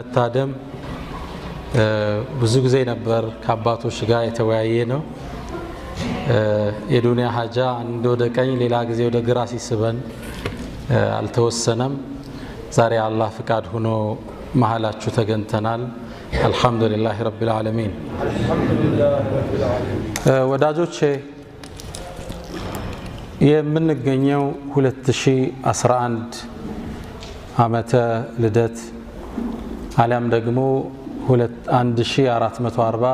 ለመታደም ብዙ ጊዜ ነበር ከአባቶች ጋር የተወያየ ነው። የዱንያ ሀጃ አንድ ወደ ቀኝ ሌላ ጊዜ ወደ ግራ ሲስበን አልተወሰነም። ዛሬ አላህ ፍቃድ ሆኖ መሀላችሁ ተገኝተናል። አልሐምዱሊላህ ረቢል ዓለሚን። ወዳጆቼ፣ የምንገኘው 2011 ዓመተ ልደት አሊያም ደግሞ 1440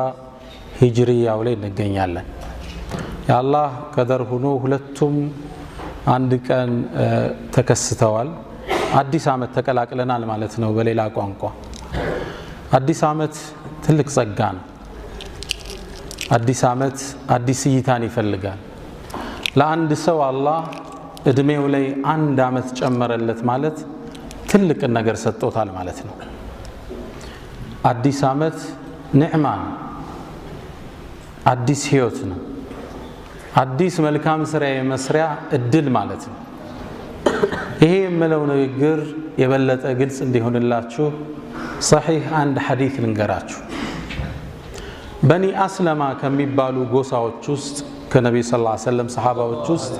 ሂጅሪያው ላይ እንገኛለን። የአላህ ቀደር ሆኖ ሁለቱም አንድ ቀን ተከስተዋል። አዲስ ዓመት ተቀላቅለናል ማለት ነው። በሌላ ቋንቋ አዲስ ዓመት ትልቅ ጸጋ ነው። አዲስ ዓመት አዲስ እይታን ይፈልጋል። ለአንድ ሰው አላህ እድሜው ላይ አንድ ዓመት ጨመረለት ማለት ትልቅን ነገር ሰጥቶታል ማለት ነው። አዲስ ዓመት ኒዕማ ነው። አዲስ ህይወት ነው። አዲስ መልካም ስራ የመስሪያ እድል ማለት ነው። ይሄ የምለው ንግግር የበለጠ ግልጽ እንዲሆንላችሁ ሰሒህ አንድ ሐዲት ልንገራችሁ። በኒ አስለማ ከሚባሉ ጎሳዎች ውስጥ፣ ከነቢዩ ስ ሰለም ሰሓባዎች ውስጥ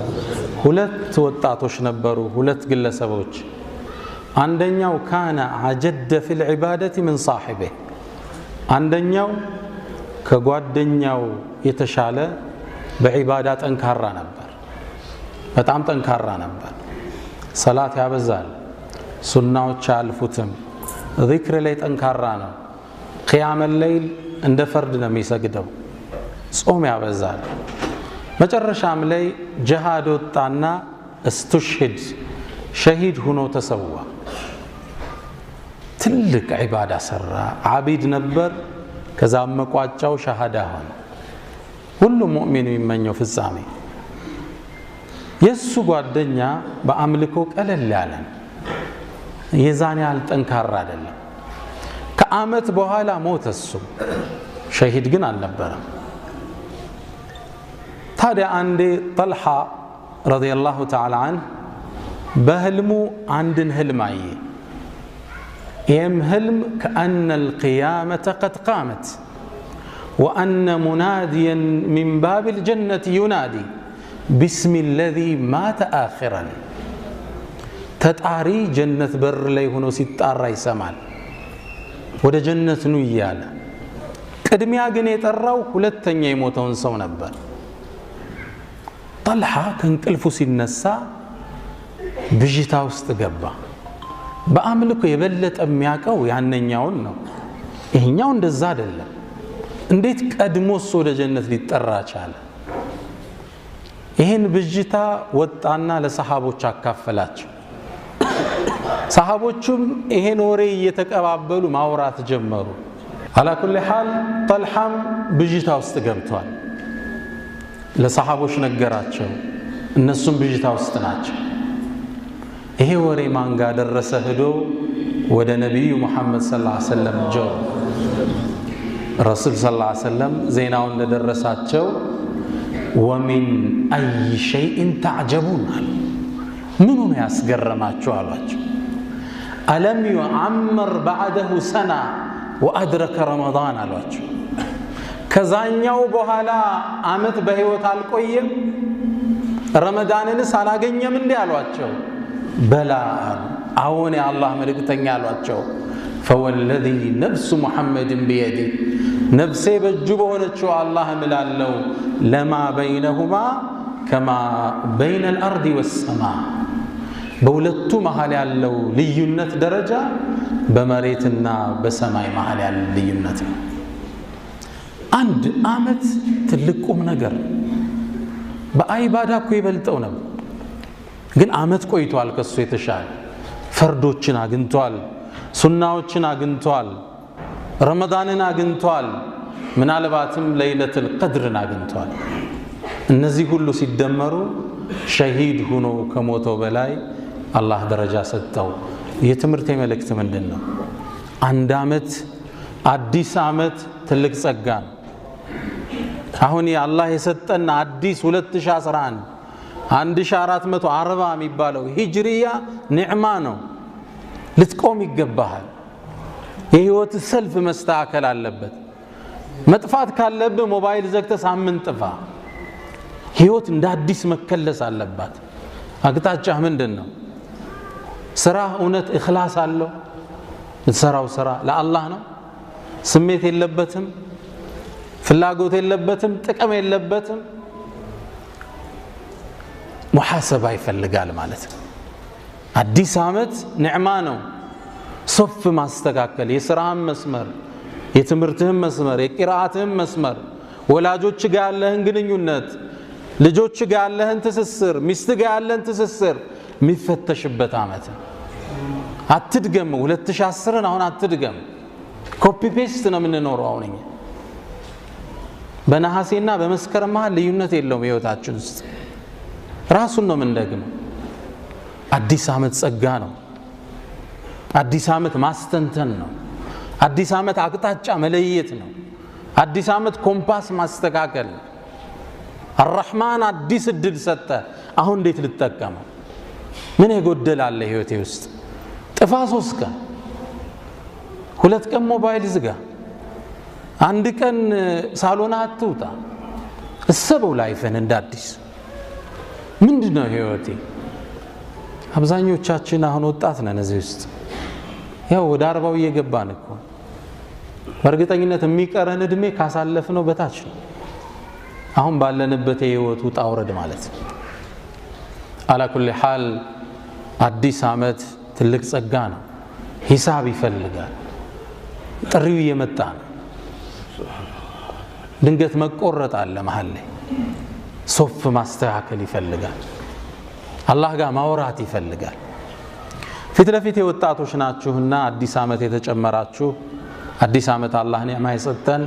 ሁለት ወጣቶች ነበሩ፣ ሁለት ግለሰቦች። አንደኛው كان أجد في العبادة من صاحبه፣ አንደኛው ከጓደኛው የተሻለ በዒባዳ ጠንካራ ነበር። በጣም ጠንካራ ነበር። ሰላት ያበዛል፣ ሱናዎች አያልፉትም። ዚክር ላይ ጠንካራ ነው። قيام الليل እንደ ፈርድ ነው የሚሰግደው። ጾም ያበዛል። መጨረሻም ላይ ጅሃድ ወጣና استشهد፣ ሸሂድ ሁኖ ተሰዋ። ትልቅ ዒባዳ ሰራ። ዓቢድ ነበር። ከዛም መቋጫው ሸሃዳ ሆነ። ሁሉም ሙእሚን የሚመኘው ፍጻሜ። የእሱ ጓደኛ በአምልኮ ቀለል ያለ ነው። የዛን ያህል ጠንካራ አይደለም። ከዓመት በኋላ ሞተ። እሱ ሸሂድ ግን አልነበረም። ታዲያ አንዴ ጠልሓ ረዲየላሁ ተዓላ አንህ በህልሙ አንድን ህልም አየ። ይህም ህልም كأن القيامة قد قامت وأن مناديا من باب الجنة ينادي باسم الذي مات آخرا። ተጣሪ ጀነት በር ላይ ሆኖ ሲጣራ ይሰማል። ወደ ጀነት ኑ እያለ። ቅድሚያ ግን የጠራው ሁለተኛ የሞተውን ሰው ነበር። ጠልሓ ከእንቅልፉ ሲነሳ ብዥታ ውስጥ ገባ። በአምልኮ የበለጠ የሚያውቀው ያነኛውን ነው። ይሄኛው እንደዛ አይደለም። እንዴት ቀድሞ እሱ ወደ ጀነት ሊጠራ ቻለ? ይህን ብዥታ ወጣና ለሰሃቦች አካፈላቸው። ሰሃቦቹም ይሄን ወሬ እየተቀባበሉ ማውራት ጀመሩ። على كل حال ጠልሓም ብዥታ ውስጥ ገብቷል። ለሰሃቦች ነገራቸው፣ እነሱም ብዥታ ውስጥ ናቸው። ይሄ ወሬ ማን ጋር ደረሰ? ሂዶ ወደ ነቢዩ ሙሐመድ صلى الله عليه وسلم ጆሮ። ረሱል صلى الله عليه وسلم ዜናው እንደደረሳቸው ومن أي شيء تعجبون አሉ። ምኑ ነው ያስገረማችሁ አሏቸው። ألم يعمر بعده سنة وأدرك رمضان አሏቸው። ከዛኛው በኋላ ዓመት በሕይወት አልቆየም፣ ረመዳንንስ አላገኘም እንዴ አሏቸው። بلى አሉ። አዎን የአላህ መልእክተኛ አሏቸው። فوالذي نفس محمد بيده፣ ነፍሴ በእጁ በሆነችው አላህ እምላለው፣ لما بينهما كما بين الأرض والسماء፣ በሁለቱ መሃል ያለው ልዩነት ደረጃ በመሬትና በሰማይ መሃል ያለ ልዩነት ነው። አንድ ዓመት ትልቅ ቁም ነገር። በአይባዳ እኮ ይበልጠው ነበር፣ ግን ዓመት ቆይቷል። ከሱ የተሻለ ፈርዶችን አግኝቷል፣ ሱናዎችን አግኝቷል፣ ረመዳንን አግኝቷል፣ ምናልባትም ለይለቱል ቀድርን አግኝቷል። እነዚህ ሁሉ ሲደመሩ ሸሂድ ሁኖ ከሞተው በላይ አላህ ደረጃ ሰጠው። የትምህርት መልእክት ምንድን ነው? አንድ ዓመት፣ አዲስ ዓመት ትልቅ ጸጋ ነው። አሁን አላህ የሰጠን አዲስ 2011 1440 የሚባለው ሂጅሪያ ኒዕማ ነው። ልትቆም ይገባሃል። የህይወት ሰልፍ መስተካከል አለበት። መጥፋት ካለብህ ሞባይል ዘግተህ ሳምንት ጥፋ። ህይወት እንደ አዲስ መከለስ አለባት። አቅጣጫህ ምንድን ነው? ስራህ እውነት እኽላስ አለው? የምትሰራው ስራ ለአላህ ነው? ስሜት የለበትም? ፍላጎት የለበትም? ጥቅም የለበትም? ሙሐሰባ ይፈልጋል ማለት ነው። አዲስ ዓመት ኒዕማ ነው። ሶፍ ማስተካከል፣ የስራህን መስመር፣ የትምህርትህን መስመር፣ የቂርአትህን መስመር፣ ወላጆች ጋር ያለህን ግንኙነት፣ ልጆች ጋር ያለህን ትስስር፣ ሚስት ጋር ያለህን ትስስር የሚፈተሽበት ዓመት ነው። አትድገም። 2010ን አሁን አትድገም። Copy paste ነው የምንኖረው አሁን እኛ። በነሐሴና በመስከረም መሃል ልዩነት የለውም። ህይወታችን ውስጥ ራሱን ነው የምንደግመው። አዲስ ዓመት ጸጋ ነው። አዲስ ዓመት ማስተንተን ነው። አዲስ ዓመት አቅጣጫ መለየት ነው። አዲስ ዓመት ኮምፓስ ማስተካከል ነው። አራሕማን አዲስ እድል ሰጠ። አሁን እንዴት ልጠቀመው? ምን የጎደለ አለ ህይወቴ ውስጥ? ጥፋ 3 ቀን 2 ቀን ሞባይል ዝጋ፣ 1 ቀን ሳሎና አትውጣ። እሰበው life ን እንደ አዲስ። ምንድነው ህይወቴ? አብዛኞቻችን አሁን ወጣት ነን። እዚህ ውስጥ ያው ወደ 40ው እየገባን እኮ። በእርግጠኝነት የሚቀረን እድሜ ካሳለፍነው በታች ነው። አሁን ባለንበት የህይወት ውጣ ውረድ ማለት ነው። አላ ኩሊ ሐል አዲስ ዓመት ትልቅ ጸጋ ነው። ሂሳብ ይፈልጋል። ጥሪው እየመጣ ነው። ድንገት መቆረጥ አለ መሃል ላይ። ሶፍ ማስተካከል ይፈልጋል። አላህ ጋር ማውራት ይፈልጋል። ፊት ለፊት የወጣቶች ናችሁና አዲስ ዓመት የተጨመራችሁ፣ አዲስ ዓመት አላህ ኒዕማ የሰጠን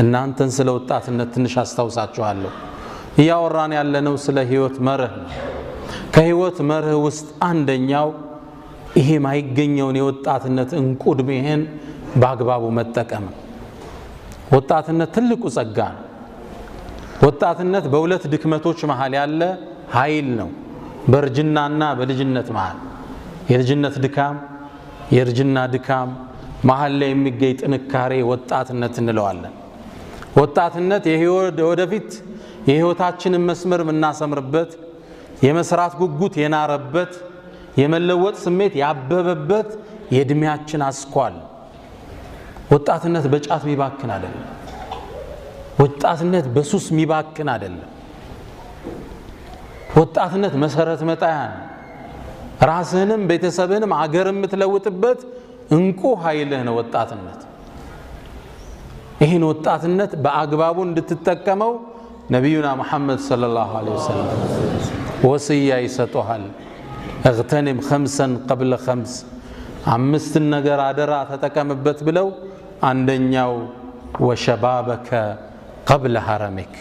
እናንተን ስለ ወጣትነት ትንሽ አስታውሳችኋለሁ። እያወራን ያለነው ስለ ህይወት መርህ ነው። ከህይወት መርህ ውስጥ አንደኛው ይሄ ማይገኘውን የወጣትነት እንቁ ዕድሜህን በአግባቡ መጠቀም ነው። ወጣትነት ትልቁ ጸጋ ነው። ወጣትነት በሁለት ድክመቶች መሃል ያለ ኃይል ነው። በእርጅናና በልጅነት መሃል፣ የልጅነት ድካም፣ የእርጅና ድካም መሃል ላይ የሚገኝ ጥንካሬ ወጣትነት እንለዋለን። ወጣትነት ወደፊት የህይወታችንን መስመር የምናሰምርበት፣ የመስራት ጉጉት የናረበት፣ የመለወጥ ስሜት ያበበበት የእድሜያችን አስኳል። ወጣትነት በጫት የሚባክን አይደለም። ወጣትነት በሱስ የሚባክን አይደለም። ወጣትነት መሰረት መጣያ ነው። ራስህንም ቤተሰብህንም አገር የምትለውጥበት እንቁ ኃይልህ ነው ወጣትነት። ይህን ወጣትነት በአግባቡ እንድትጠቀመው ነቢዩና ሙሐመድ ሰለላሁ ዐለይሂ ወሰለም ወስያ ይሰጡሃል። እግተኒም 5 ቀብለ 5፣ 5 ነገር አደራ ተጠቀምበት ብለው፣ አንደኛው ወሸባበከ ቀብለ ሀረሚክ፣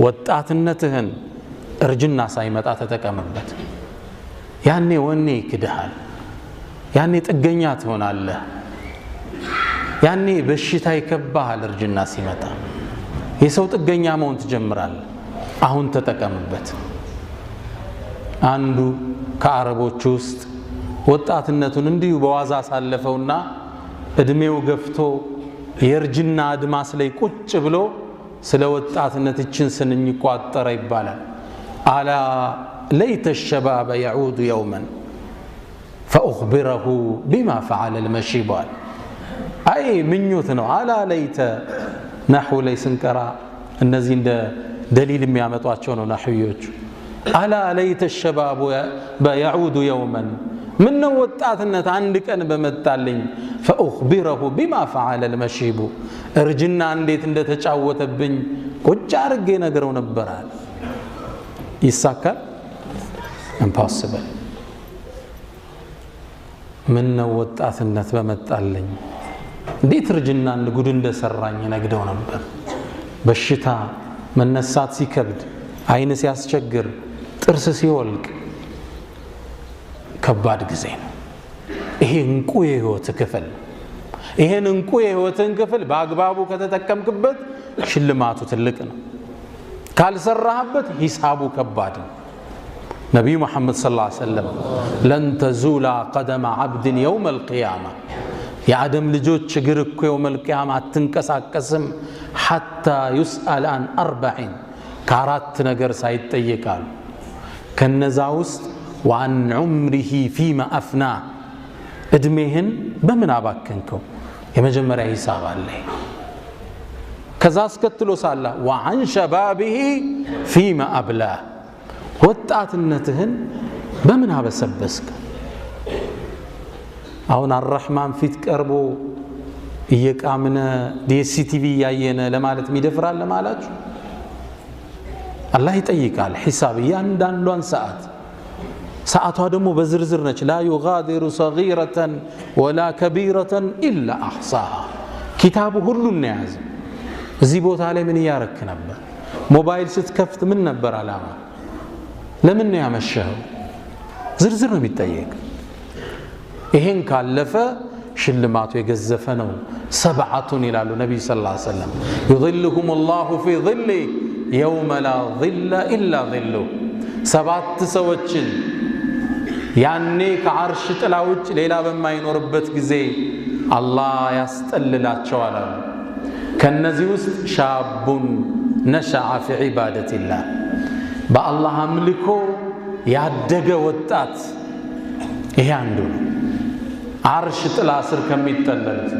ወጣትነትህን እርጅና ሳይመጣ ተጠቀምበት። ያኔ ወኔ ይክድሃል። ያኔ ጥገኛ ትሆናለህ። ያኔ በሽታ ይከባሃል። እርጅና ሲመጣ የሰው ጥገኛ መሆን ትጀምራለህ። አሁን ተጠቀምበት። አንዱ ከአረቦች ውስጥ ወጣትነቱን እንዲሁ በዋዛ አሳለፈውና እድሜው ገፍቶ የእርጅና አድማስ ላይ ቁጭ ብሎ ስለ ወጣትነት እችን ስንኝ ቋጠረ ይባላል። አላ ለይተ ሸባበ የዑዱ የውመን ፈኡኽቢረሁ ቢማ ፈዓለ ልመሺብ አለ። አይ ምኞት ነው። አላ ለይተ ናሕው ላይ ስንቀራ እነዚህ እንደ ደሊል የሚያመጧቸው ነው ናሕዊዮቹ። አላ ለይተ ሸባቡ የዑዱ የውመን፣ ምነው ወጣትነት አንድ ቀን በመጣልኝ፣ ፈኡኽቢረሁ ቢማ ፈዓለ ልመሺቡ፣ እርጅና እንዴት እንደተጫወተብኝ ቁጭ አድርጌ ነግረው ነበራል። ይሳካል? Impossible። ምነው ወጣትነት በመጣልኝ፣ እንዴት እርጅና ጉድ እንደሰራኝ ነግደው ነበር። በሽታ፣ መነሳት ሲከብድ፣ አይን ሲያስቸግር፣ ጥርስ ሲወልቅ ከባድ ጊዜ ነው። ይሄ እንቁ የህይወት ክፍል ነው። ይሄን እንቁ የህይወትን ክፍል በአግባቡ ከተጠቀምክበት ሽልማቱ ትልቅ ነው። ካልሰራህበት ሂሳቡ ከባድ ነው። ነቢዩ መሐመድ ሰለላሁ ዐለይሂ ወሰለም ለን ተዙላ ቀደመ ዓብድን የውመል ቂያማ፣ የአደም ልጆች እግር እኮ የውመል ቂያማ አትንቀሳቀስም ሐታ ዩስአል አን 40 ከአራት ነገር ሳይጠየቃሉ። ከነዛ ውስጥ ወአን ዑምሪሂ ፊማ አፍና፣ እድሜህን በምን አባከንከው? የመጀመሪያ ሂሳብ አለ። ከዛ አስከትሎ ሳላ ወአን ሸባቢሂ ፊማ አብላህ፣ ወጣትነትህን በምን አበሰበስክ? አሁን አራሕማን ፊት ቀርቦ እየቃምነ ዲኤስቲቪ እያየነ ለማለት የሚደፍራል ለማላችሁ? አላህ ይጠይቃል ሒሳብ እያንዳንዷን ሰዓት። ሰዓቷ ደግሞ በዝርዝር ነች። ላ ዩጋዲሩ ሰጊረተን ወላ ከቢረተን ኢላ አሕሳሃ። ኪታቡ ሁሉን ነው የያዘው። እዚህ ቦታ ላይ ምን እያረክ ነበር? ሞባይል ስትከፍት ምን ነበር አላማ? ለምን ነው ያመሸኸው? ዝርዝር ነው የሚጠየቅ። ይሄን ካለፈ ሽልማቱ የገዘፈ ነው። ሰብዓቱን ይላሉ ነቢዩ ሰለላሁ ዐለይሂ ወሰለም ዩظልሁም ላሁ ፊ ظሊ የውመ ላ ظለ ኢላ ظሉ። 7 ሰዎችን ያኔ ከዓርሽ ጥላ ውጭ ሌላ በማይኖርበት ጊዜ አላህ ያስጠልላቸዋል አሉ። ከነዚህ ውስጥ ሻቡን ነሸዐ ፊ ዒባደቲላህ፣ በአላህ አምልኮ ያደገ ወጣት፣ ይሄ አንዱ ነው። ዓርሽ ጥላ ስር ከሚጠለሉት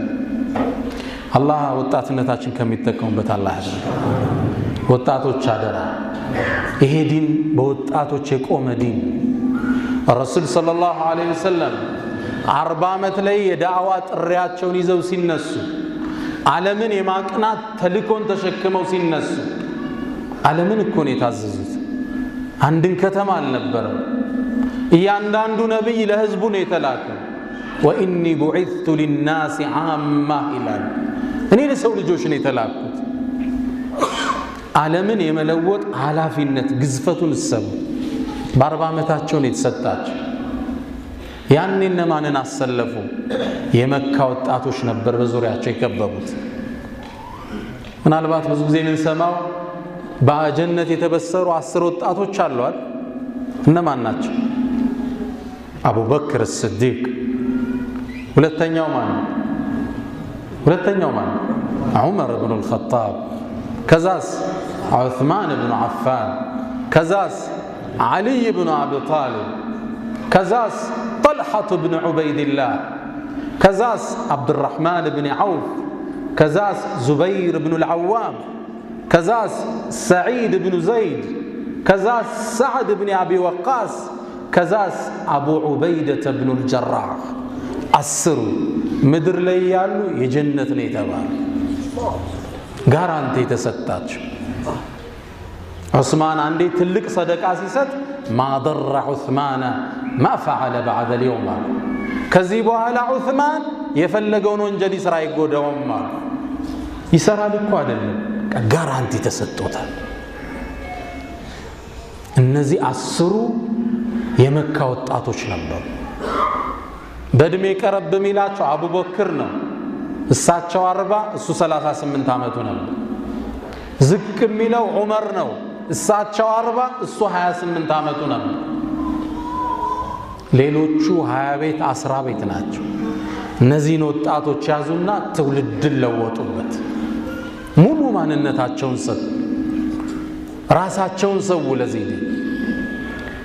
አላህ ወጣትነታችን ከሚጠቀሙበት አላህ ያደርገን። ወጣቶች አደራ፣ ይሄ ዲን በወጣቶች የቆመ ዲን። ረሱል ሰለላሁ ዐለይሂ ወሰለም 40 ዓመት ላይ የዳዕዋ ጥሪያቸውን ይዘው ሲነሱ፣ ዓለምን የማቅናት ተልእኮን ተሸክመው ሲነሱ፣ ዓለምን እኮ ነው የታዘዙት። አንድን ከተማ አልነበረም። እያንዳንዱ ነቢይ ለህዝቡ ነው የተላከው። ወኢኒ ቡዒዝቱ ሊናሲ ዓማ ይላል። እኔ ለሰው ልጆች ነው የተላኩት። ዓለምን የመለወጥ ኃላፊነት ግዝፈቱን እሰቡ። በ40 ዓመታቸው ነው የተሰጣቸው። ያኔ እነማንን አሰለፉ? የመካ ወጣቶች ነበር በዙሪያቸው የከበቡት። ምናልባት ብዙ ጊዜ የምንሰማው በጀነት የተበሰሩ 10 ወጣቶች አሏል። እነማን ናቸው? አቡበክር ስዲቅ። ሁለተኛው ማን? ሁለተኛው ማን? ዑመር ብኑ አልኸጣብ። ከዛስ ዑስማን ብኑ ዓፋን። ከዛስ ዓሊይ ብኑ አቢ ጣሊብ። ከዛስ ጠልሐቱ ብኑ ዑበይድላህ። ከዛስ ዓብድራሕማን ብን ዐውፍ። ከዛስ ዙበይር ብኑ ልዓዋም። ከዛስ ሰዒድ ብኑ ዘይድ። ከዛስ ሰዕድ ብን አቢ ወቃስ። ከዛስ አቡ ዑበይደተ ብኑ ልጀራህ። 10 ምድር ላይ ያሉ የጀነት ነው የተባሉ ጋራንቲ የተሰጣቸው። ዑስማን አንዴ ትልቅ ሰደቃ ሲሰጥ ማ ደረ ዑስማነ ማ ፈዓለ ባዕደ ልየውም አሉ። ከዚህ በኋላ ዑስማን የፈለገውን ወንጀል ይስራ አይጎዳውም አሉ። ይሰራል እኮ አይደለም፣ ጋራንቲ ተሰጥቶታል። እነዚህ 10 የመካ ወጣቶች ነበሩ። በእድሜ ቀረብ የሚላቸው አቡበክር ነው። እሳቸው 40 እሱ 38 ዓመቱ ነበር። ዝቅ የሚለው ዑመር ነው። እሳቸው 40 እሱ 28 ዓመቱ ነበር። ሌሎቹ 20 ቤት 10 ቤት ናቸው። እነዚህን ወጣቶች ያዙና ትውልድን ለወጡበት። ሙሉ ማንነታቸውን ሰጡ፣ ራሳቸውን ሰው ለዚህ ዲን።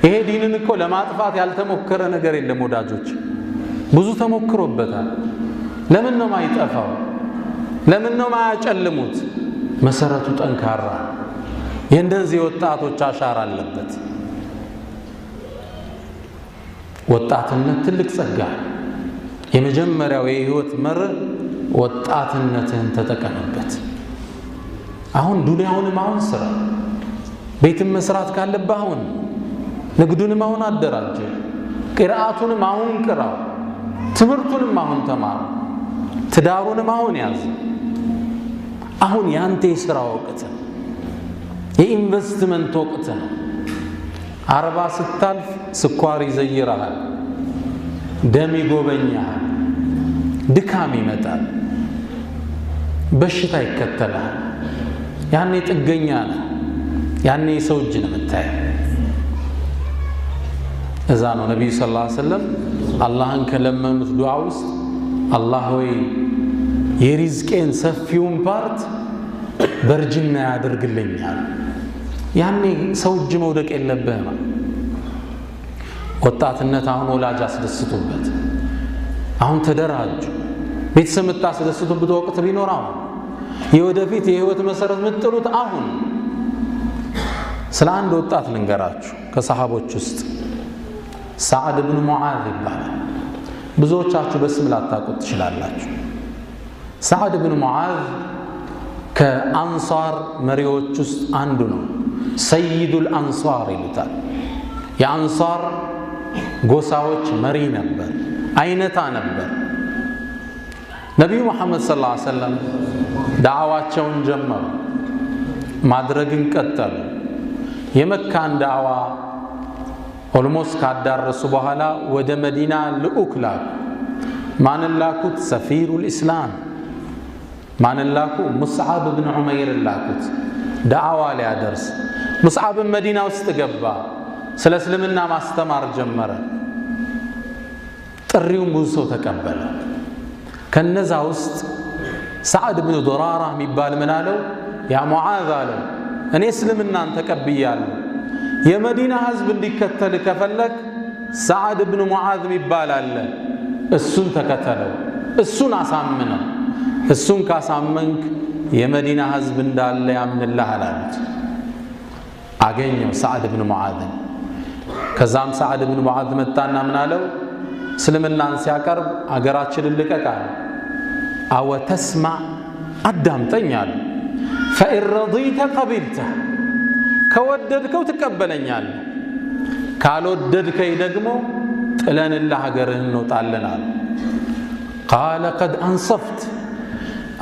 ይሄ ዲንን እኮ ለማጥፋት ያልተሞከረ ነገር የለም ወዳጆች፣ ብዙ ተሞክሮበታል። ለምን ነው ማይጠፋው? ለምን ነው ማያጨልሙት? መሰረቱ ጠንካራ፣ የእንደዚህ ወጣቶች አሻራ አለበት። ወጣትነት ትልቅ ጸጋ። የመጀመሪያው የህይወት መርህ ወጣትነትህን ተጠቀምበት። አሁን ዱንያውንም አሁን ስራ፣ ቤትም መስራት ካለብህ አሁን፣ ንግዱንም አሁን አደራጀ፣ ቅርአቱንም አሁን ቅራው፣ ትምህርቱንም አሁን ተማሩ፣ ትዳሩንም አሁን ያዝ። አሁን ያንተ የስራ ወቅት ነው፣ የኢንቨስትመንት ወቅት ነው። 40 ስታልፍ ስኳር ይዘይርሃል፣ ደም ይጎበኛሃል፣ ድካም ይመጣል፣ በሽታ ይከተልሃል። ያኔ ጥገኛ ነህ፣ ያኔ የሰው እጅ ነው የምታየው። እዛ ነው ነቢዩ ሰለላሁ ዐለይሂ ወሰለም አላህን ከለመኑት ዱዓ ውስጥ አላህ ሆይ የሪዝቄን ሰፊውን part በእርጅና ያደርግልኛል። ያኔ ሰው እጅ መውደቅ የለብህም። ወጣትነት አሁን ወላጅ አስደስቱበት፣ አሁን ተደራጁ። ቤተሰብ የምታስደስቱበት ወቅት ቢኖር አሁን፣ የወደፊት የህይወት መሰረት የምትጥሉት አሁን። ስለ አንድ ወጣት ልንገራችሁ ከሰሃቦች ውስጥ ሰዓድ ብን ሙዓዝ ይባላል። ብዙዎቻችሁ በስም ላታውቁት ትችላላችሁ። ሰዓድ ብን ሙዓዝ ከአንሳር መሪዎች ውስጥ አንዱ ነው። ሰይዱል አንሳር ይሉታል። የአንሳር ጎሳዎች መሪ ነበር፣ አይነታ ነበር። ነቢዩ መሐመድ ሰለላሁ ዐለይሂ ወሰለም ዳዕዋቸውን ጀመሩ፣ ማድረግን ቀጠሉ። የመካን ዳዕዋ almost ካዳረሱ በኋላ ወደ መዲና ልዑክ ላኩ። ማንን ላኩት? سفير الإسلام። ማንን ላኩ? ሙስዓብ ብን ዑመይርን ላኩት ዳዕዋ ሊያደርስ። ሙስዓብን መዲና ውስጥ ገባ፣ ስለ እስልምና ማስተማር ጀመረ። ጥሪውን ብዙ ሰው ተቀበለ። ከነዛ ውስጥ ሰዓድ ብን ዱራራ የሚባል ምን አለው? ያ ሙዓዝ አለው፣ እኔ እስልምናን ተቀብያለሁ። የመዲና ህዝብ እንዲከተል ከፈለግ ሰዓድ ብን ሙዓዝ የሚባል አለ፣ እሱን ተከተለው፣ እሱን አሳምነው። እሱን ካሳመንክ የመዲና ህዝብ እንዳለ ያምንልሃል አሉት። አገኘው ሰዓድ ብን ሙዓዝን። ከዛም ሰዓድ ብን ሙዓዝ መጣና ምን አለው? እስልምናን ሲያቀርብ አገራችንን ልቀቅ አለ። አወ ተስማዕ፣ አዳምጠኝ አለ። ፈኢን ረዲተ ቀቢልተ፣ ከወደድከው ትቀበለኛለህ፣ ካልወደድከኝ ደግሞ ጥለንልህ ሀገርህን እንወጣለን አለ። ቃለ ቀድ አንሰፍት፣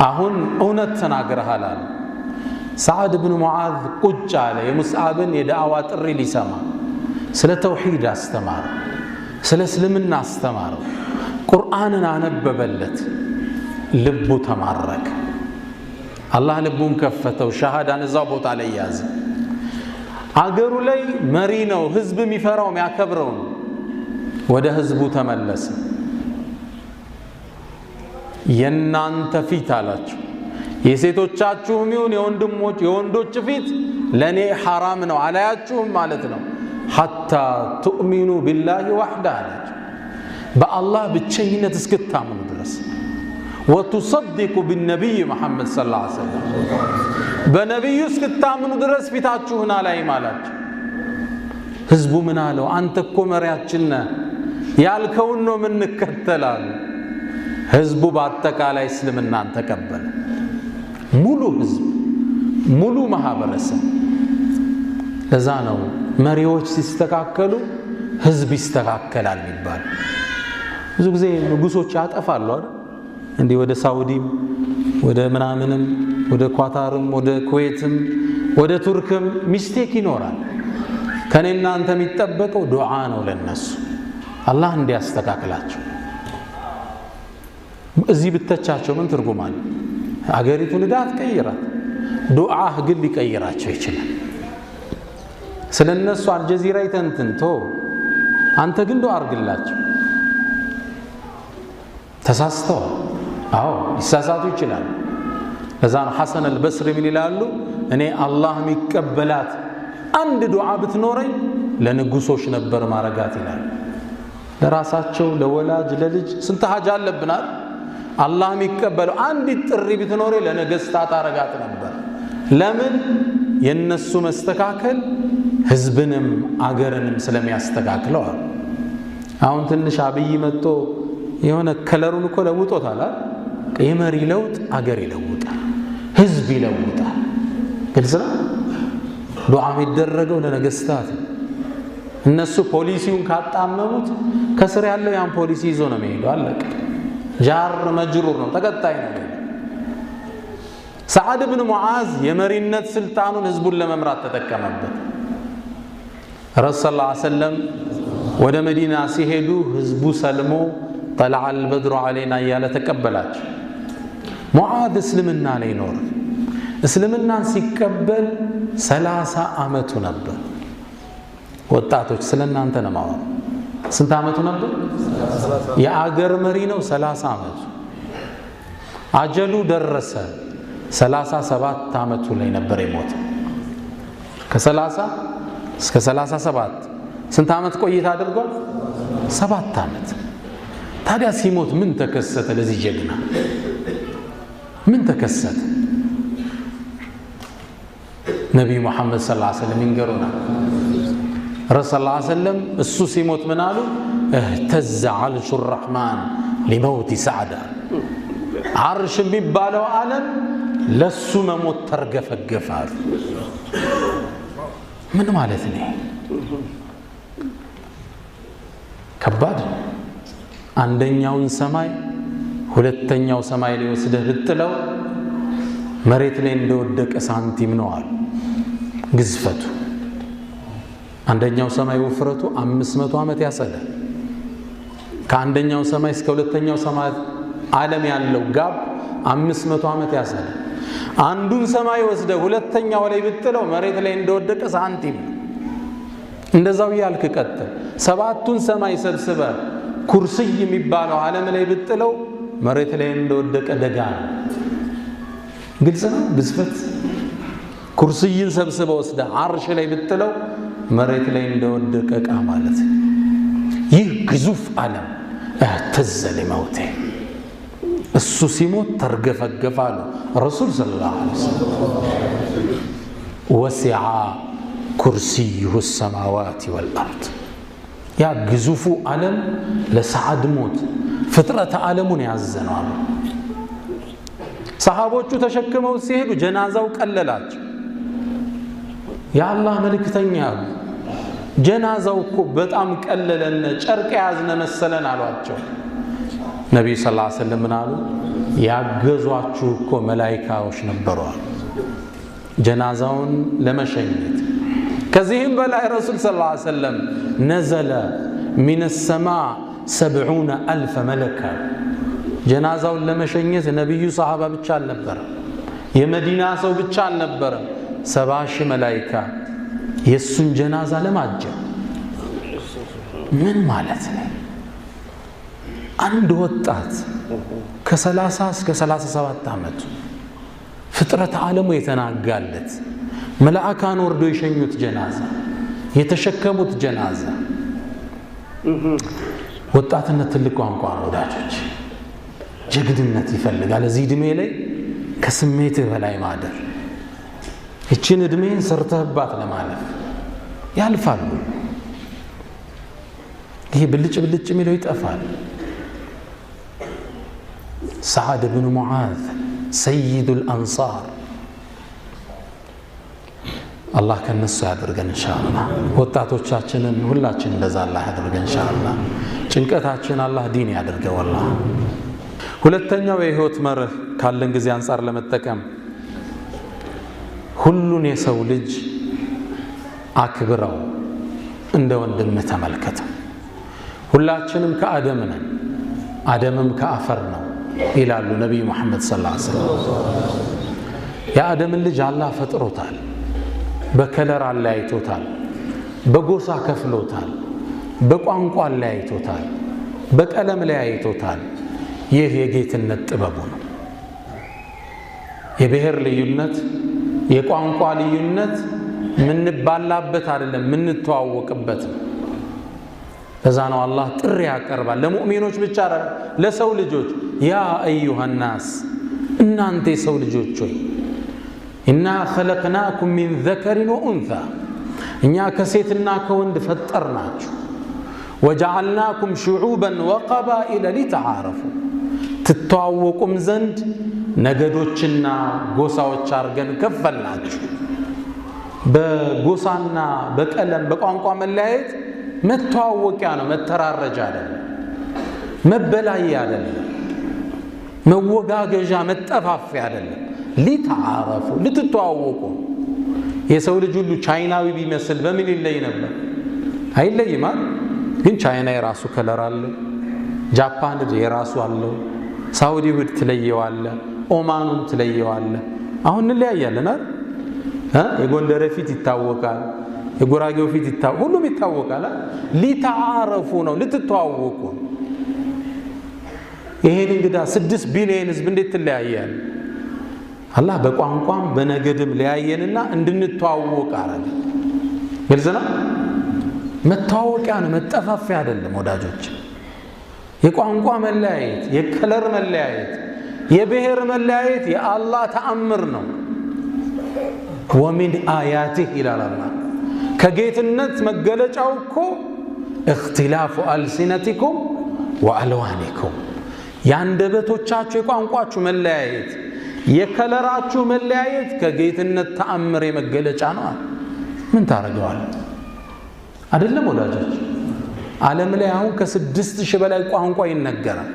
አሁን እውነት ተናግረሃል አለ። ሰዓድ ብን ሙዓዝ ቁጭ አለ የሙስዓብን የዳዕዋ ጥሪ ሊሰማ። ስለ ተውሂድ አስተማረው፣ ስለ እስልምና አስተማረው፣ ቁርአንን አነበበለት። ልቡ ተማረከ። አላህ ልቡን ከፈተው፣ ሻሃዳን እዛው ቦታ ላይ ያዘ። አገሩ ላይ መሪ ነው፣ ህዝብ የሚፈራው የሚያከብረው ነው። ወደ ህዝቡ ተመለሰ። የናንተ ፊት አላቸው፣ የሴቶቻችሁም ይሁን የወንድሞች የወንዶች ፊት ለኔ ሐራም ነው፣ አላያችሁም ማለት ነው። ሐታ ትኡሚኑ ቢላሂ ወሕዳ አላቸው፣ በአላህ ብቸኝነት እስክታምኑ ድረስ። ወቱሰዲቁ ቢነቢይ መሐመድ ሰለላሁ ዐለይሂ ወሰለም፣ በነቢዩ እስክታምኑ ድረስ ፊታችሁን አላይም አላቸው። ህዝቡ ምን አለው? አንተ እኮ መሪያችን ነህ፣ ያልከውን ነው የምንከተላሉ። ህዝቡ በአጠቃላይ እስልምናን ተቀበለ። ሙሉ ህዝብ፣ ሙሉ ማህበረሰብ። ለዛ ነው መሪዎች ሲስተካከሉ ህዝብ ይስተካከላል የሚባል። ብዙ ጊዜ ንጉሶች ያጠፋሉ አይደል? እንዲህ ወደ ሳውዲም ወደ ምናምንም ወደ ኳታርም ወደ ኩዌትም ወደ ቱርክም mistake ይኖራል። ከኔ እናንተ የሚጠበቀው ዱዓ ነው ለነሱ አላህ እንዲያስተካክላቸው። እዚህ ብተቻቸው ምን ትርጉም አለ? አገሪቱን ዕዳ አትቀይራት፣ ዱዓህ ግን ሊቀይራቸው ይችላል። ስለነሱ አልጀዚራ ይተንትንቶ፣ አንተ ግን ዱዓ አርግላቸው። ተሳስተዋል። አዎ ሊሳሳቱ ይችላሉ። ለዛ ነው ሐሰን አልበስሪ ምን ይላሉ? እኔ አላህ የሚቀበላት አንድ ዱዓ ብትኖረኝ ለንጉሶች ነበር ማረጋት ይላሉ። ለራሳቸው ለወላጅ ለልጅ ስንት ሀጃ አለብናል። አላህ የሚቀበለው አንዲት ጥሪ ብትኖሬ ለነገስታት አረጋት ነበር። ለምን? የነሱ መስተካከል ህዝብንም አገርንም ስለሚያስተካክለው አሉ። አሁን ትንሽ አብይ መጥቶ የሆነ ከለሩን እኮ ለውጦታል። የመሪ ለውጥ አገር ይለውጣል፣ ህዝብ ይለውጣል። ግልጽ ነው። ዱዓ የሚደረገው ለነገስታት እነሱ ፖሊሲውን ካጣመሙት ከስር ያለው ያን ፖሊሲ ይዞ ነው የሚሄደው። አለቀ። جار مجرور ነው፣ ተቀጣይ ነው። ሰዓድ ብን ሙዓዝ የመሪነት ስልጣኑን ህዝቡን ለመምራት ተጠቀመበት። ረሱል ሰለላሁ ዐለይሂ ወሰለም ወደ መዲና ሲሄዱ ህዝቡ ሰልሞ طلع البدر علينا እያለ ተቀበላቸው። ሙዓዝ እስልምና ላይ ኖረ። እስልምናን ሲቀበል 30 ዓመቱ ነበር። ወጣቶች ስለ እናንተ ነው የማወራው። ስንት ዓመቱ ነበር? የአገር መሪ ነው። 30 ዓመቱ። አጀሉ ደረሰ። 37 ዓመቱ ላይ ነበር የሞተው። ከ30 እስከ 37 ስንት ዓመት ቆይታ አድርጓል? 7 ዓመት። ታዲያ ሲሞት ምን ተከሰተ? ለዚህ ጀግና ምን ተከሰተ? ነቢዩ ሙሐመድ ሰለላሁ ዐለይሂ ወሰለም ይንገሩናል። ረሱል ሰለላሁ ዐለይሂ ወሰለም እሱ ሲሞት ምን አሉ? እህተዘ ዐርሹ ረሕማን ሊመውቲ ሰዕድ። ዓርሽ የሚባለው ዓለም ለሱ መሞት ተርገፈገፈ አሉ። ምን ማለት ነው? ከባድ። አንደኛውን ሰማይ ሁለተኛው ሰማይ ላይ ወስደህ ብትጥለው መሬት ላይ እንደወደቀ ሳንቲም ነው አሉ። ግዝፈቱ አንደኛው ሰማይ ውፍረቱ 500 ዓመት ያሰዳል። ከአንደኛው ሰማይ እስከ ሁለተኛው ሰማይ ዓለም ያለው gap 500 ዓመት ያሰዳል። አንዱን ሰማይ ወስደህ ሁለተኛው ላይ ብትጥለው መሬት ላይ እንደወደቀ ሳንቲም ነው። እንደዛው እያልክ ቀጥል። 7ቱን ሰማይ ሰብስበ ኩርስይ የሚባለው ዓለም ላይ ብትጥለው መሬት ላይ እንደወደቀ ደጋ ነው። ግልጽ ነው ግዝፈት። ኩርስይን ሰብስበ ወስደ አርሽ ላይ ብትጥለው መሬት ላይ እንደወደቀ ዕቃ ማለት። ይህ ግዙፍ ዓለም እህተዘ ሊመውቴ እሱ ሲሞት ተርገፈገፈ አሉ ረሱል ሰለላሁ ዐለይሂ ወሰለም። ወሲዓ ኩርሲዩሁ ሰማዋት ወልአርድ። ያ ግዙፉ ዓለም ለሰዓድ ሞት ፍጥረተ ዓለሙን ያዘነው አሉ። ሰሃቦቹ ተሸክመው ሲሄዱ ጀናዛው ቀለላቸው። የአላህ መልእክተኛ አሉ፣ ጀናዛው እኮ በጣም ቀለለን፣ ጨርቅ የያዝነ መሰለን አሏቸው። ነቢዩ ሰለላሁ ዐለይሂ ወሰለም ምን አሉ? ያገዟችሁ እኮ መላኢካዎች ነበሩ አሉ ጀናዛውን ለመሸኘት። ከዚህም በላይ ረሱል ሰለላሁ ዐለይሂ ወሰለም ነዘለ ሚነ ሰማ 70,000 መለካ። ጀናዛውን ለመሸኘት ነቢዩ ሰሃባ ብቻ አልነበረም፣ የመዲና ሰው ብቻ አልነበረም። 70,000 መላኢካ የሱን ጀናዛ ለማጀብ። ምን ማለት ነው? አንድ ወጣት ከ30 እስከ 37 ዓመቱ ፍጥረት ዓለሙ የተናጋለት መላእካን ወርዶ የሸኙት ጀናዛ የተሸከሙት ጀናዛ። ወጣትነት ትልቅ ቋንቋ ነው ወዳጆች። ጀግንነት ይፈልጋል። እዚህ እድሜ ላይ ከስሜትህ በላይ ማደር፣ ይችን እድሜን ሰርተህባት ለማለፍ ያልፋሉ። ይሄ ብልጭ ብልጭ የሚለው ይጠፋል። ሰዓድ ብን ሙዓዝ ሰይዱል አንሳር፣ አላህ ከነሱ ያድርገን ኢንሻአላህ። ወጣቶቻችንን ሁላችን እንደዛ አላህ ያድርገን ኢንሻአላህ። ጭንቀታችን አላህ ዲን ያድርገው። አላህ ሁለተኛው የህይወት መርህ ካለን ጊዜ አንፃር ለመጠቀም ሁሉን የሰው ልጅ አክብረው፣ እንደ ወንድምህ ተመልከተው። ሁላችንም ከአደም ነን፣ አደምም ከአፈር ነው ይላሉ ነቢዩ ሙሐመድ ሰለላሁ ዐለይሂ ወሰለም። የአደምን ልጅ አላህ ፈጥሮታል። በከለር አለያይቶታል፣ በጎሳ ከፍሎታል፣ በቋንቋ አለያይቶታል፣ በቀለም ለያይቶታል። ይህ የጌትነት ጥበቡ ነው። የብሔር ልዩነት፣ የቋንቋ ልዩነት ምንባላበት አይደለም፣ ምንተዋወቅበት ነው። ለዛ ነው አላህ ጥሪ ያቀርባል ለሙእሚኖች ብቻ አይደለም፣ ለሰው ልጆች። ያ አዩሃ ናስ፣ እናንተ የሰው ልጆች ሆይ፣ ኢና ኸለቅናኩም ሚን ዘከሪን ወኡንታ፣ እኛ ከሴትና ከወንድ ፈጠርናችሁ። ወጀዓልናኩም ሽዑበን ወቀባኢለ ሊተዓረፉ፣ ትተዋወቁም ዘንድ ነገዶችና ጎሳዎች አድርገን ከፈልናችሁ። በጎሳና በቀለም በቋንቋ መለያየት መተዋወቂያ ነው፣ መተራረጃ አይደለም፣ መበላያ አይደለም፣ መወጋገዣ መጠፋፊያ አይደለም። ሊተዓረፉ ልትተዋወቁ። የሰው ልጅ ሁሉ ቻይናዊ ቢመስል በምን ይለይ ነበር? አይለይም አይደል? ግን ቻይና የራሱ color አለው፣ ጃፓን የራሱ አለው፣ ሳውዲ ውድ ትለየዋለህ፣ ኦማኑን ትለየዋለህ። አሁን እንለያያለን አይደል? የጎንደር ፊት ይታወቃል፣ የጉራጌው ፊት ይታወቃል፣ ሁሉም ይታወቃል። ሊተዓረፉ ነው፣ ልትተዋወቁ። ይሄን እንግዳ 6 ቢሊዮን ህዝብ እንዴት ትለያያል? አላህ በቋንቋም በነገድም ለያየንና እንድንተዋወቅ አረገ። ግልጽ ነው። መተዋወቂያ ነው፣ መጠፋፊያ አይደለም ወዳጆች። የቋንቋ መለያየት፣ የ color መለያየት፣ የብሔር መለያየት የአላህ ተአምር ነው። ومن آياته ይላል አላህ። ከጌትነት መገለጫው እኮ اختلاف ألسنتكم وألوانكم፣ የአንደበቶቻችሁ የቋንቋችሁ መለያየት፣ የከለራችሁ መለያየት ከጌትነት ተአምር የመገለጫ ነው። ምን ታደርገዋል? አይደለም ወዳጆች፣ ዓለም ላይ አሁን ከ6000 በላይ ቋንቋ ይነገራል።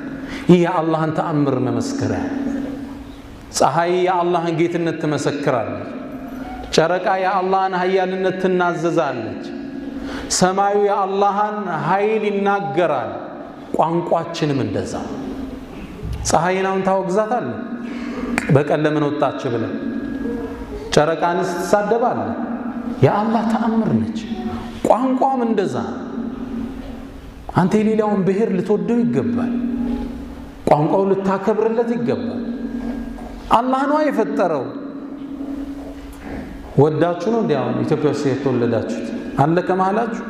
ይህ የአላህን ተአምር መመስከሪያ። ፀሐይ የአላህን ጌትነት ትመሰክራለች። ጨረቃ የአላህን ኃያልነት ትናዘዛለች። ሰማዩ የአላህን ኃይል ይናገራል። ቋንቋችንም እንደዛ። ፀሐይን አሁን ታወግዛታለህ፣ በቀን ለምን ወጣች ብለህ፣ ጨረቃንስ ትሳደባለህ። የአላህ ተአምር ነች። ቋንቋም እንደዛ። አንተ የሌላውን ብሔር ልትወደው ይገባል። ቋንቋው ልታከብርለት ይገባል። አላህ ነው የፈጠረው። ወዳችሁ ነው እንዴ አሁን ኢትዮጵያ ውስጥ የተወለዳችሁት? አለ ከመሃላችሁ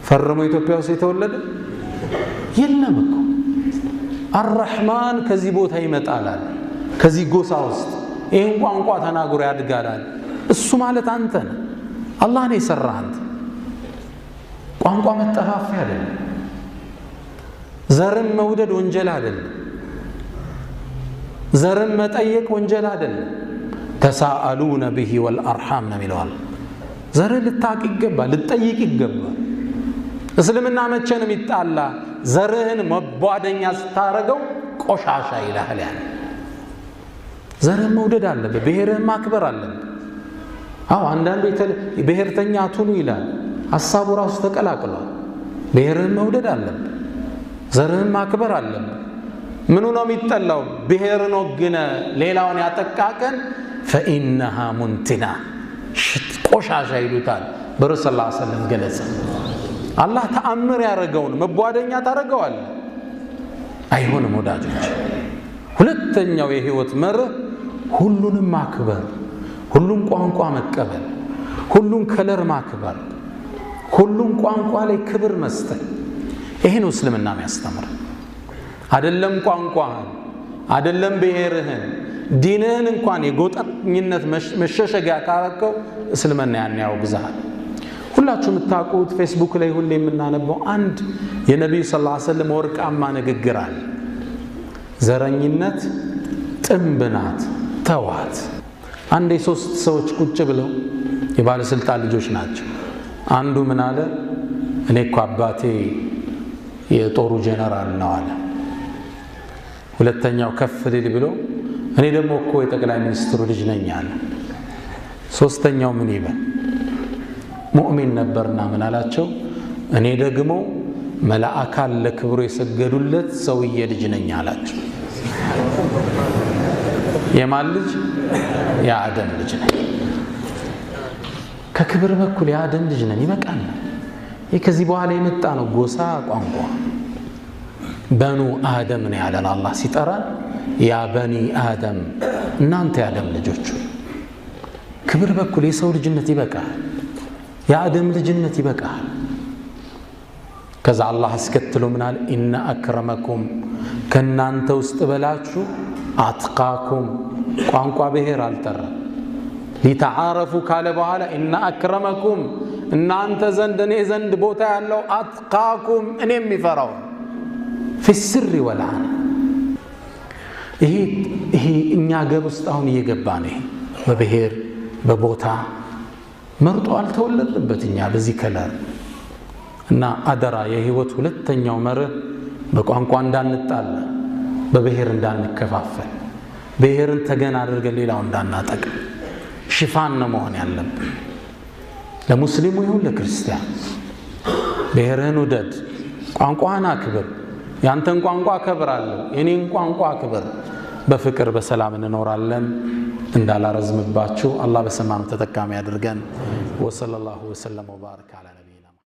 ፈርሞ ኢትዮጵያ ውስጥ የተወለደ የለም እኮ። አርራህማን ከዚህ ቦታ ይመጣላል፣ ከዚህ ጎሳ ውስጥ ይህን ቋንቋ ተናግሮ ያድጋላል። እሱ ማለት አንተ ነህ። አላህ ነው የሰራህ አንተ። ቋንቋ መጠፋፊያ አይደለም። ዘርን መውደድ ወንጀል አይደለም። ዘርን መጠየቅ ወንጀል አይደለም። ተሳአሉነ ብሂ ወልአርሓም ነው የሚለዋል። ዘርህ ልታቅ ይገባል፣ ልትጠይቅ ይገባል። እስልምና መቼ ነው የሚጣላ? ዘርህን መቧደኛ ስታረገው ቆሻሻ ይልሃል። ያን ዘርህን መውደድ አለብህ፣ ብሔርህን ማክበር አለብህ። አዎ አንዳንዱ ብሔርተኛ አትሁኑ ይላል። ሀሳቡ ራሱ ተቀላቅሏል። ብሔርህን መውደድ አለብህ፣ ዘርህን ማክበር አለብህ። ምኑ ነው የሚጠላው? ብሔርን ወግነ ሌላውን ያጠቃቀን ፈኢነሃ ሙንቲና ቆሻሻ ይሉታል። በረሱል ሰለላሁ ዐለይሂ ወሰለም ገለጸ። አላህ ተአምር ያደረገውን መቧደኛ ታደርገዋለህ? አይሆንም ወዳጆች። ሁለተኛው የህይወት መርህ ሁሉንም ማክበር፣ ሁሉን ቋንቋ መቀበል፣ ሁሉን color ማክበር፣ ሁሉን ቋንቋ ላይ ክብር መስጠት። ይሄ ነው እስልምና የሚያስተምር። አይደለም ቋንቋህን፣ አይደለም ብሔርህን፣ ዲንህን እንኳን የጎጠኝነት መሸሸጊያ ካረከው እስልምና ያን ያወግዝሃል። ሁላችሁ የምታውቁት ፌስቡክ ላይ ሁሌ የምናነበው አንድ የነቢዩ صلى الله عليه وسلم ወርቃማ ንግግር አለ። ዘረኝነት ጥንብ ናት፣ ተዋት። አንድ የሶስት ሰዎች ቁጭ ብለው የባለስልጣን ልጆች ናቸው። አንዱ ምን አለ? እኔ እኮ አባቴ የጦሩ ጀነራል ነው አለ። ሁለተኛው ከፍ ሊል ብሎ እኔ ደግሞ እኮ የጠቅላይ ሚኒስትሩ ልጅ ነኝ አለ። ሶስተኛው ምን ይበል? ሙእሚን ነበርና ምን አላቸው? እኔ ደግሞ መላእካን ለክብሩ የሰገዱለት ሰውዬ ልጅ ነኝ አላቸው። የማን ልጅ? የአደም ልጅ ነኝ። ከክብር በኩል የአደም ልጅ ነን፣ ይበቃል። ይህ ከዚህ በኋላ የመጣ ነው ጎሳ፣ ቋንቋ። በኑ አደም ነው ያለን አላህ ሲጠራን፣ ያ በኒ አደም፣ እናንተ የአደም ልጆች። ክብር በኩል የሰው ልጅነት ይበቃል፣ የአደም ልጅነት ይበቃል። ከዛ አላህ አስከትሎ ምናል? ኢነ አክረመኩም ከእናንተ ውስጥ በላችሁ አትቃኩም። ቋንቋ ብሔር አልጠራም። ሊተዓረፉ ካለ በኋላ ኢነ አክረመኩም እናንተ ዘንድ እኔ ዘንድ ቦታ ያለው አትቃኩም እኔ የሚፈራው ፊ ስሪ ወልዓን። ይሄ እኛ ገብ ውስጥ አሁን እየገባ ነው። ይሄ በብሔር በቦታ መርጦ አልተወለድንበት እኛ በዚህ color እና አደራ የህይወት ሁለተኛው መርህ በቋንቋ እንዳንጣላ፣ በብሔር እንዳንከፋፈል፣ ብሔርን ተገን አድርገን ሌላው እንዳናጠቅ ሽፋን ነው መሆን ያለብን። ለሙስሊሙ ይሁን ለክርስቲያን ብሔርህን ውደድ፣ ቋንቋህን አክብር። ያንተን ቋንቋ አከብራለሁ፣ የኔን ቋንቋ አክብር። በፍቅር በሰላም እንኖራለን። እንዳላረዝምባችሁ አላህ በሰማነው ተጠቃሚ ያድርገን። ወሰለላሁ ወሰለም ወባረከ ዐላ ነቢይና